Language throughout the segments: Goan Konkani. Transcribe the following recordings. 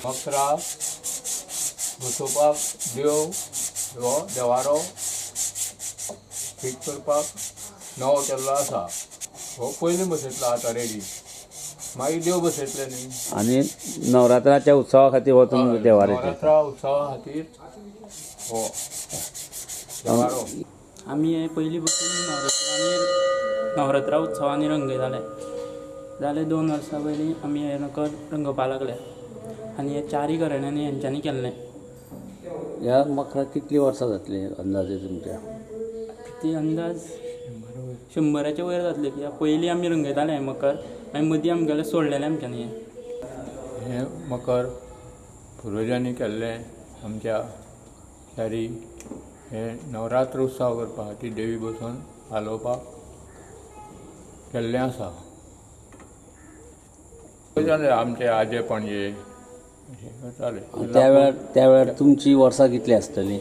मकराक बसोवपाक देव हो देवारो फिट करपाक नवो केल्लो आसा. हो पयलीं बसयतलो आतां रेडी, मागीर देव बसयतले न्ही. आनी नवरात्राच्या उत्सवा खातीर हो तुमकां देवारो? नवरात्रा उत्सवा खातीर हो देवारो. आमी हे पयलीं पसून नवरात्रांनी नवरात्रा उत्सवांनी रंगयताले. जाले 2 वर्सां पयलीं आमी हे मकर रंगोवपाक लागले आनी हे चारूय घराण्यांनी हेंच्यांनी केल्लें. ह्या मकराक कितलीं वर्सां जातलीं अंदाजे तुमच्या? ती अंदाज 100 वयर जातले, कित्याक पयलीं आमी रंगयताले हें मकर, मागीर मदीं आमगेलें सोडलेलें आमच्यांनी. हें मकर पुर्वजांनी केल्लें आमच्या चारी. हें नवरात्र उत्सव करपा खातीर देवी बसून हालोवपाक केल्लें आसा. आमचे आजे पणजे अशें करताले. त्या वेळार तुमची वर्सां कितलीं आसतलीं?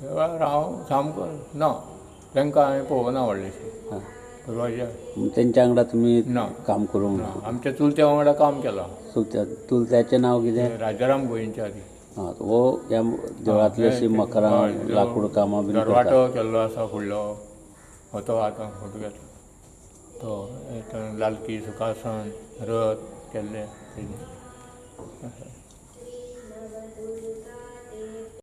त्या वेळार हांव सामको ना, तांकां हांवें पळोवना व्हडलेशें. तेंच्या वांगडा तुमी काम करूंक ना? आमच्या चुलत्या वांगडा काम केलां. चुलत्याचें नांव कितें? राजाराम गोविंदचारी. हां, हो ह्या देवळांतली अशी मकरां लाकूड कामां बी दरवाटो केल्लो आसा फुडलो, हो तो आतां फोटो घेतलो तो लालकी सुखासन रथ केल्ले.